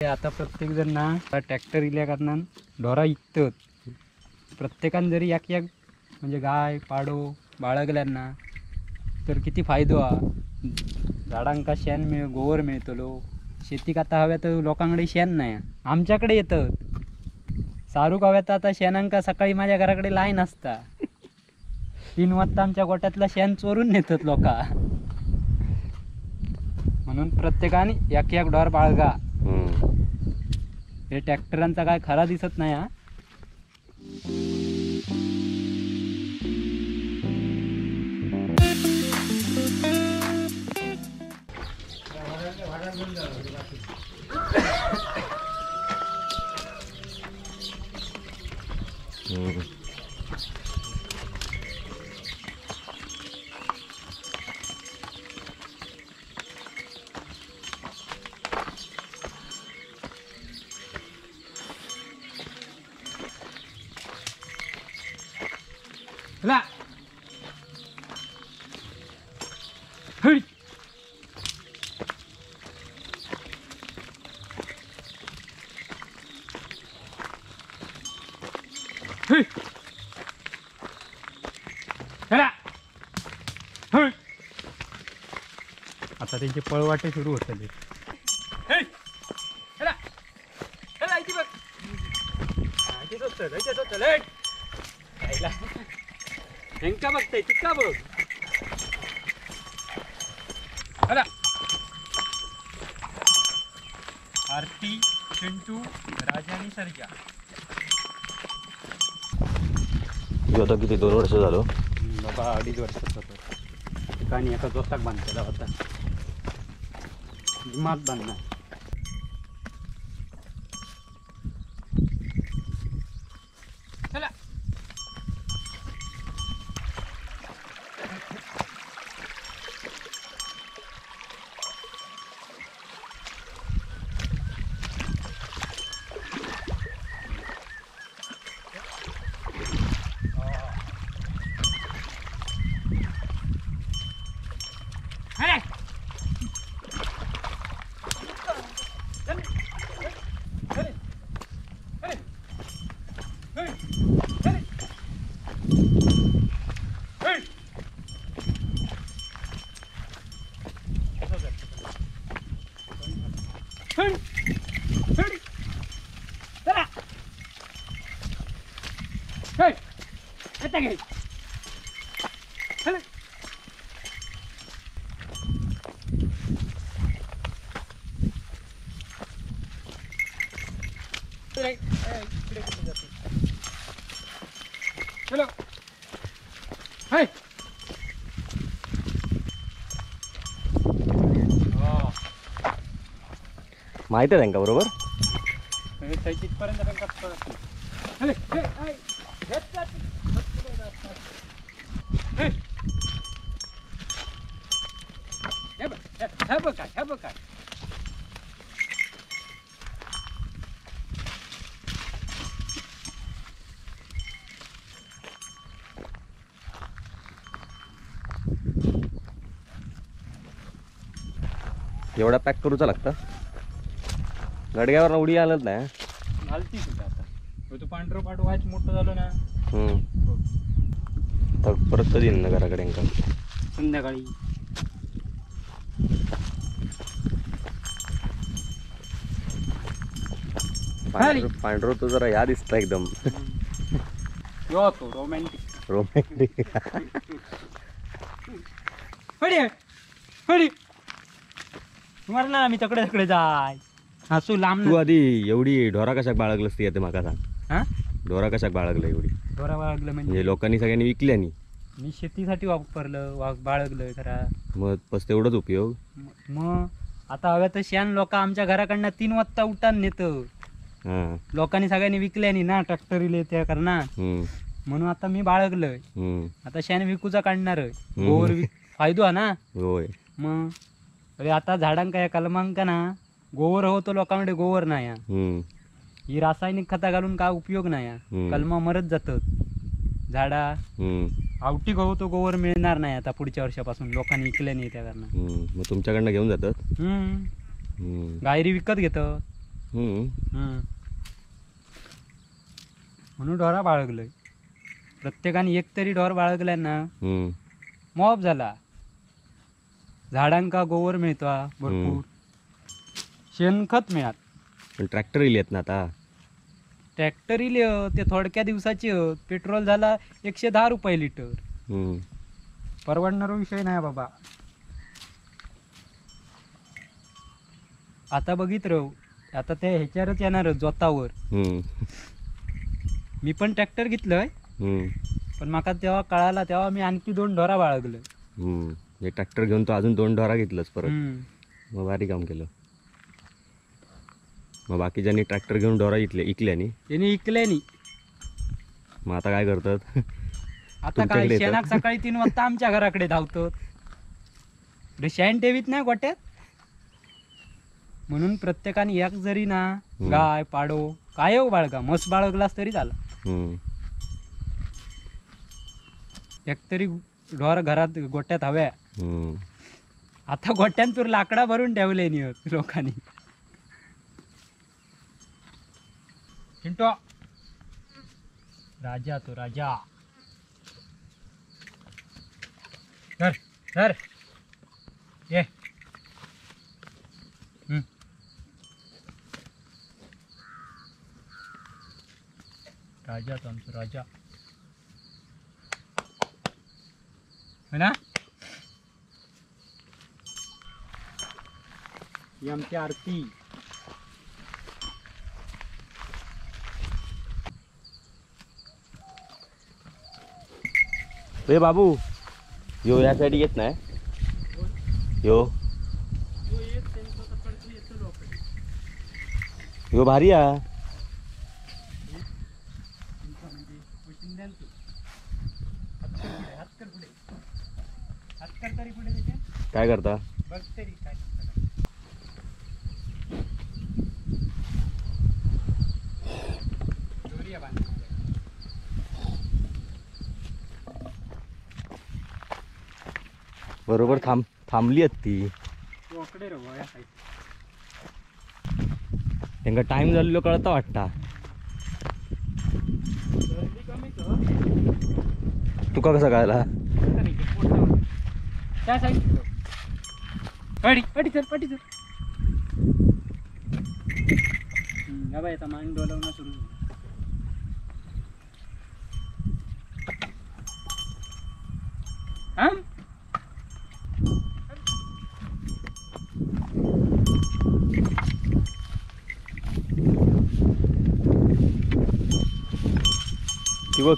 आता प्रत्येक जण ना ट्रॅक्टर इल्या कारणान ढोरा इकतत. प्रत्येकान जरी एक एक म्हणजे गाय पाडो बाळगल्यान ना तर किती फायदो हा. झाडांका शेण मिळ गोवर मिळतलो. शेतीक आता हव्या तर लोकांकडे शेण नाही, आमच्याकडे येतं सारूक हव्या तर आता शेणांका सकाळी माझ्या घराकडे लाईन असता. 3 वाजता आमच्या गोट्यातला शेण चोरून नेतात लोका. म्हणून प्रत्येकाने एक एक ढोर बाळगा. हे ट्रॅक्टरांचा काय खरा दिसत नाही हा. ला हळी हळी चला हळी. आता त्यांचे पळवाटे सुरू होतले. चला चला इथे बघ, इथे सोचल, इथे सोचल. हेंका बघताय तिका बघ. चला आरती, चिंटू, राजा आणि सर्जा. आता किती 2 वर्ष झालो बाबा, 2.5 वर्षाचा होतो. ठिकाणी एका जोसाक बांधलेला होता, दिमाग बांधणार. चला चलो. माहिती आहे त्यांका बरोबर? एवढा पॅक करूचा लागता? गडग्यावर उडी आलत नाही घालती सुद्धा. आता तू पांढरं पाठ व्हायच मोठं झालं ना. तर परत कधी येईन ना घराकडे संध्याकाळी. पांढरं तो जरा या दिसता एकदम यो तो रोमॅन्टिक रोमॅन्टिक. मरणार आम्ही तकडे तकडे जाय. हसू लांब. तू आधी एवढी ढोरा कशाक बाळगलंस ती माका सांग. हा ढोरा कशाक बाळगलं एवढी? ढोरा बाळगलं म्हणजे लोकांनी सगळ्यांनी विकल्यानी. मी शेतीसाठी वापरलं बाळगलं खरा. मग बस तेवढंच उपयोग. मग आता हव्या तर शेण लोक आमच्या घराकडनं 3 वाजता उठान नेत. लोकांनी सगळ्यांनी विकल्यानी ना ट्रॅक्टर इले त्या करणार, म्हणून आता मी बाळगलंय. आता शेण विकूचा काढणार, गोवर फायदो हा ना. होय. मग अरे आता झाडांका या कलमांका ना गोवर होतो, लोकांकडे गोवर नाही. ही रासायनिक खता घालून काय उपयोग नाही, कलमा मरत जातात झाडा. आवटी गहू तो गोवर मिळणार नाही आता पुढच्या वर्षापासून, लोकांनी इकले नाही त्या कारण. मग तुमच्याकडनं घेऊन जातात? गायरी विकत घेत. म्हणून ढोरा बाळगलंय. प्रत्येकाने एक तरी ढोर बाळगल्या ना मॉप झाला. झाडांका गोवर मिळतो भरपूर, शेणखत मिळात. पण ट्रॅक्टर येत ना आता. ट्रॅक्टर इले ते थोडक्या दिवसाचे, पेट्रोल झाला 110 रुपये लिटर. परवडणारा विषय नाही बाबा. आता बघित राहू, आता ते ह्याच्यावरच येणार जोतावर. मी पण ट्रॅक्टर घेतलंय, पण माका तेव्हा कळाला तेव्हा मी आणखी 2 ढोरा बाळगलं. ट्रॅक्टर घेऊन तो अजून 2 ढोरा घेतलंच परत, मग भारी काम केलं. मग बाकीच्यांनी ट्रॅक्टर घेऊन ढोरा इकल्यानी, त्यांनी इकल्यानी. मग आता काय करतात? आता काय शेणाक सकाळी 3 वाजता आमच्या घराकडे धावतात. शेण ठेवीत नाही गोट्यात. म्हणून प्रत्येकाने एक जरी ना गाय पाडो काय हो बाळगा, मस्त बाळगलास तरी झाला. एक तरी ढोर घरात गोट्यात हव्या. आता गोट्यात तर लाकडा भरून ठेवले नाही लोकांनी. चिंटो राजा तो राजा. धर धर ये. राजा तो आमचा राजा है ना. ही आमची आरती. ए बाबू यो या साईड येत नाही. यो यो भारी आ. काय करता? बरोबर थांबली आहेत ती. त्यांका टाइम झालेलो कळता वाटता. तुका कसा कळला? मान डोलवणं सुरू. हा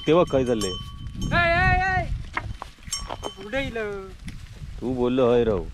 ते बघ काय चाललंय. तू बोललो हय राव.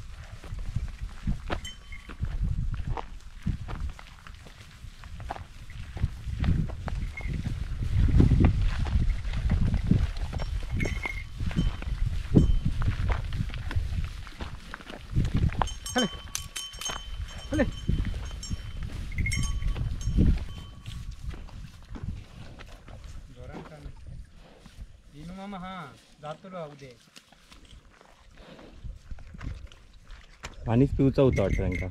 पाणीच पिवचा होता वाटतं त्यांका.